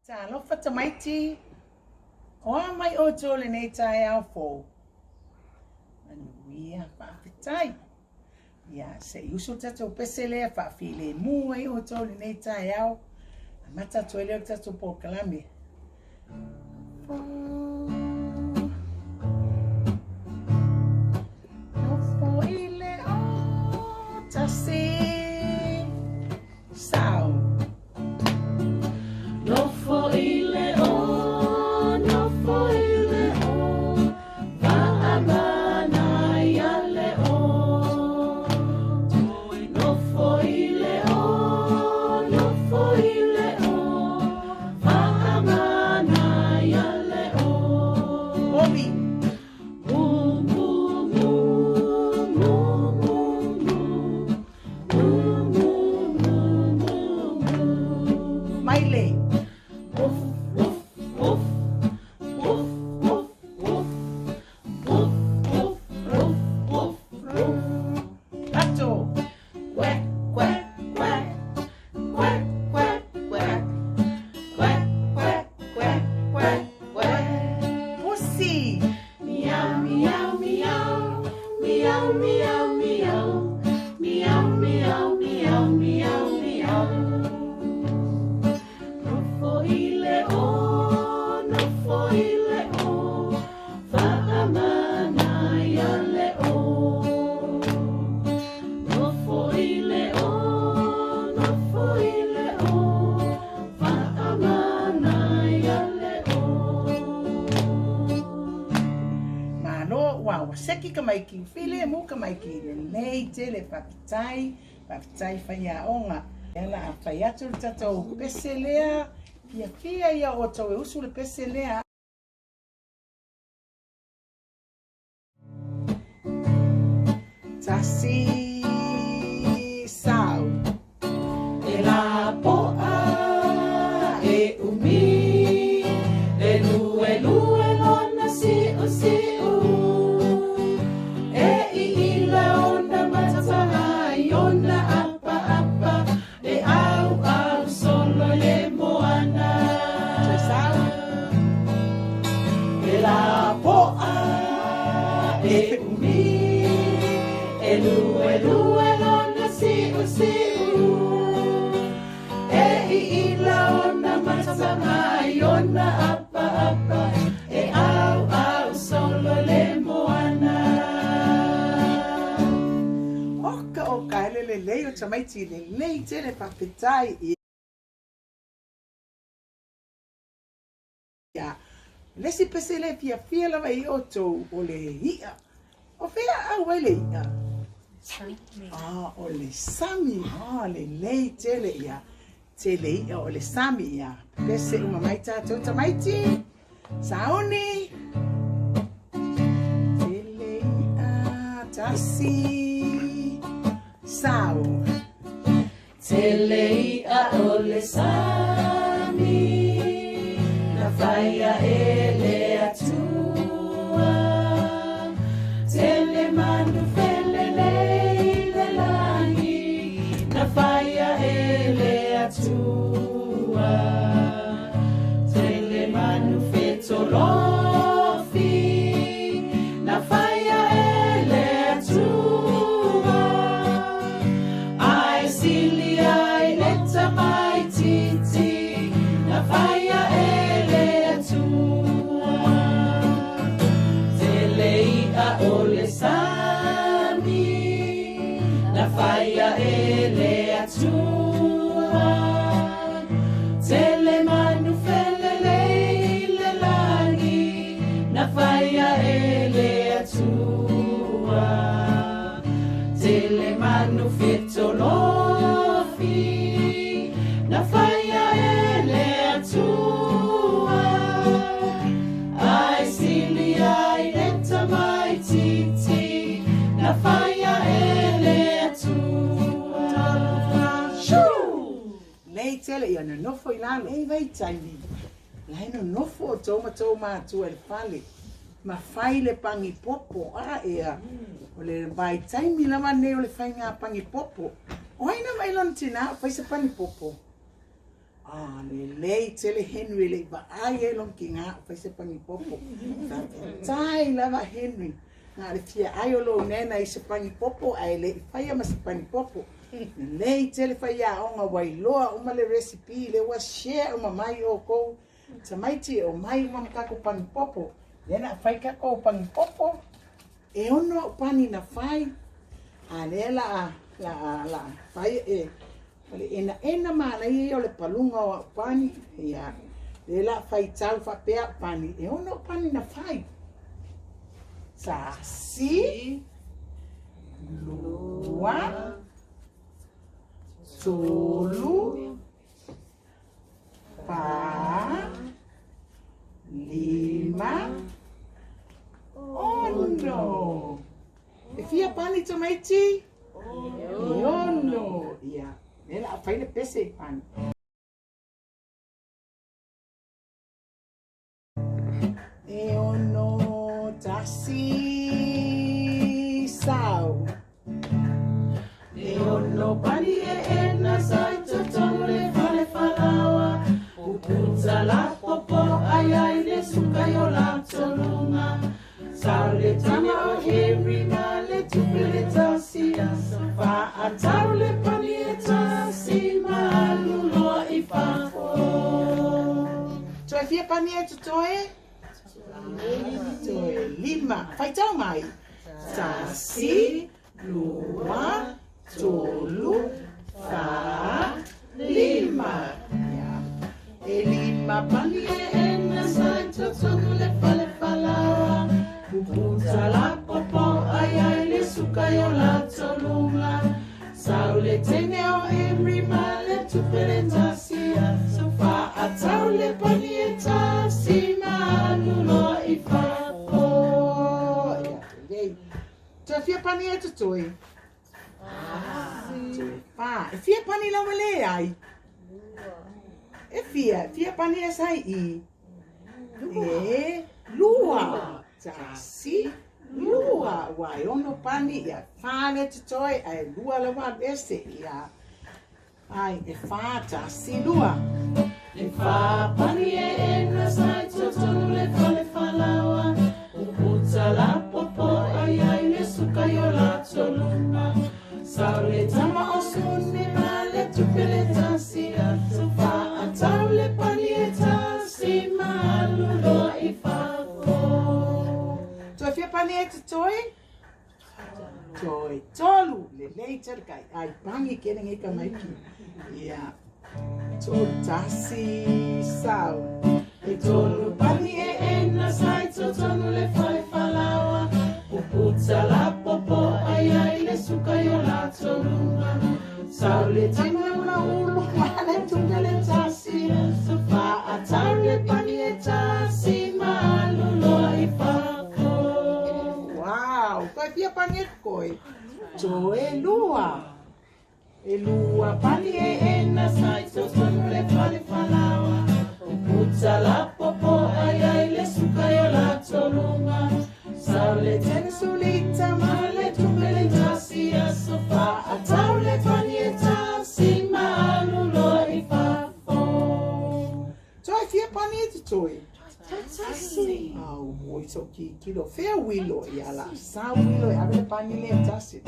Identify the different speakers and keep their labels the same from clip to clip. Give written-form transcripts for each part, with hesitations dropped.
Speaker 1: Talofa tamaiti, o a mai outou lenei taeao fou? Manuia, faafetai. Ia, se i usu le tatou pese lea, faafilemu ai outou lenei taeao. Amata atu ai lea o le tatou polokalame. Nofo i le o tasi Sao.
Speaker 2: Nofo i le o, nofo i le o, Vaamana ia le o. Nofo i le o, nofo i le o, Vaamana ia le o.
Speaker 1: Bobby.
Speaker 2: Mu, mu, mu, mu, mu, mu. Mu, mu, mu, mu, mu.
Speaker 1: Maile.
Speaker 2: Woof, woof, woof. Woof, woof, woof. Woof, woof, woof, woof, woof.
Speaker 1: Pato.
Speaker 2: Quack, quack, quack. Quack, quack, quack. Quack, quack, quack, quack, quack.
Speaker 1: Pusi.
Speaker 2: Meow, meow, meow. Meow, meow, meow. Meow, meow, meow, meow, meow. Nofo i le o, nofo i le o, Vaamana ia le o. Nofo i le o, nofo i le o, Vaamana ia le o.
Speaker 1: Malo, ua ua seki tamaiti, filemu tamaiti, lelei tele, faafetai, faafetai faiaoga. Ia la a fai atu le tatou pese lea, fiafia ia outou e usu le pese lea. Tasi, sau.
Speaker 2: E lapoa e umi, e luelue lona siusiu. E iila ona mata ai ona apaapa, e auau solo i le moana.
Speaker 1: Toe sau.
Speaker 2: E lapoa e umi, e luelue lona siusiu. E iila ona mata ai ona apaapa, e auau solo i le moana.
Speaker 1: Oka oka, ele lelei o tamaiti, lelei tele, faafetai. Ia, le isi pese lea e fiafia lava i outou o le i'a. O fea au ai le i'a? Ah, o le sami. Ah, lelei tele ia. Tele i'a o le sami ia. Pese uma mai tatou tamaiti. Sauni. Tele i'a, tasi. Sau.
Speaker 2: Tele i'a o le sami, na faia e le Atua. Tele manu felelei i le lagi, na faia e le Atua. Tele manu fetolofi, na faia e le Atua. Ae sili ai le tamaititi, na faia e le Atua. Tele i'a o le sami, na faia e le Atua. Tele manu felelei i le lagi, na faia e le Atua. Tele manu fetolofi, na faia e le Atua. Ae sili ai le tamaititi, na faia e le Atua.
Speaker 1: Shoo! Lelei tele ia nonofo i lalo. Ei vaitaimi, la e nonofo outou ma tou matua i le fale, ma fai le pagi popo. A ea, o le vaitaimi lava lenei o le faiga pagi popo. O ai na vaai lona tinā o fai se pagi popo? Ah, lelei tele Henry le i vaai ai lona tiga o fai se pagipopo. Faafetai lava Henry. Na o le fia ai o lou nena i se pagipopo ae le i faia ma se pagipopo. Lelei tele faiaoga ua iloa uma le recipe lea ua share uma mai outou tamaiti e omai uma ma tatou pagipopo. Lea na fai tatou pagipopo e ono au pani na fai. A lea la la la fai e O le enaena manaia ia o le paluga o au pani, ia, lea la faitau faapea au pani, e ono au pani na fai. Tasi, lua, tolu, fa, lima, ono. E fia pani tamaiti? E ono. Ia. Lea la fai le pese i pani. E ono tasi sau.
Speaker 2: E ono pani e ena sa i totonu le fale falaoa. Puputa la popo ai ai le suka i o la tolunga. Sau le tama o Henry ma le tupe le tasi. Faatau le pani e tasi ma alu loa i fafo.
Speaker 1: Toe fia pani e totoe? Toe lima. Faitau mai. Tasi, lua, tolu, fa, lima. Ia.
Speaker 2: E lima pani e ena sa i totonu le fale falaoa. Puputa la popo ai ai le suka i o la tolunga. Sau le teine o Henry ma le tupe le tasi. Faatau le pani e tasi ma alu loa i fafo.
Speaker 1: Ia, lelei. Toe fia pani e totoe? Toe fa. E fia pani lau e leai? E fia, fia pani e sai i? E lua. Tasi, lua. Ua e ono pani, ia fa le totoe, ae lua lava alu ese. Ia, ai, e fa, tasi, lua.
Speaker 2: E fa pani e ena sa i totonu le fale falaoa. Puputa la popo ai ai le suka i o la tolunga. Sau le tama o Sune ma le tupe le tasi. Faatau le pani e tasi ma alu loa i fafo.
Speaker 1: Toe fia pani e totoe? Toe tolu. Lelei tele kai ai pangi kene ngai ka maiki. Ia. Tolu tasi sau.
Speaker 2: E tolu pani e ena sa i totonu le fale falaoa. Puputa la popo ai ai le suka i o la tolunga. Sau le tama o la ulu ma le tupe le tasi. Faatau le pani e tasi ma alu loa i fafo.
Speaker 1: Wow, toe fia pani e koe. Toe lua.
Speaker 2: E lua pani e ena sa i totonu le fale falaoa. Puputa la popo ai ai le suka i o la tolunga. Sau le tene sulita ma le tupe le tasi. Faatau le pani e tasi ma alu loa i fafo.
Speaker 1: Toe fia pani e totoe? Tasi. Au, oi so ki kilo. Fea wilo ia la. Sa wilo e ave le pani le tasi.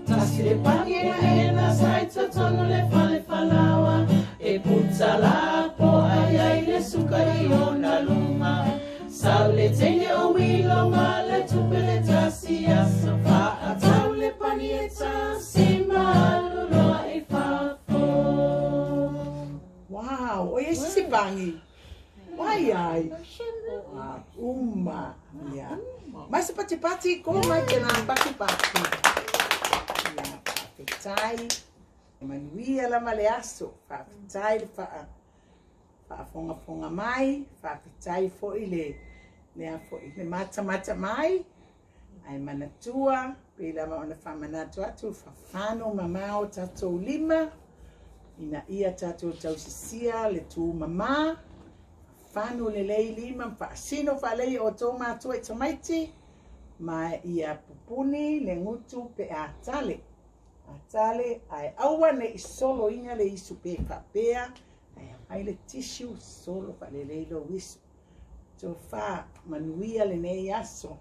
Speaker 2: Tasi le pani e ena sa i totonu le fale falaoa. E puta la po ai ai le suka i ona lunga. Sau le teine o wilo ma le tupe le tasi. Faatau le pani e tasi ma alu loa i fafo.
Speaker 1: Wow, oi e sisi pangi. Wai ai. Ah, uma. Ia. Mai se patipati ko mai ke nā patipati. Ia, faafetai. Manuia lava le aso. Faafetai le faa faafogafoga mai, faafetai foi le lea foi le matamata mai. Ae manatua, pei lava ona faamanatu atu, fafano mamao tatou lima, ina ia tatou tausisia le tumamā, fafano lelei lima ma faasino faalelei e outou matua i tamaiti, ma ia pupuni le gutu pe a tale. Tale, ae aua ne i soloina le isu pe faapea, ae aumai le tissue solo faalelei lou isu. Tofa manuia lenei aso.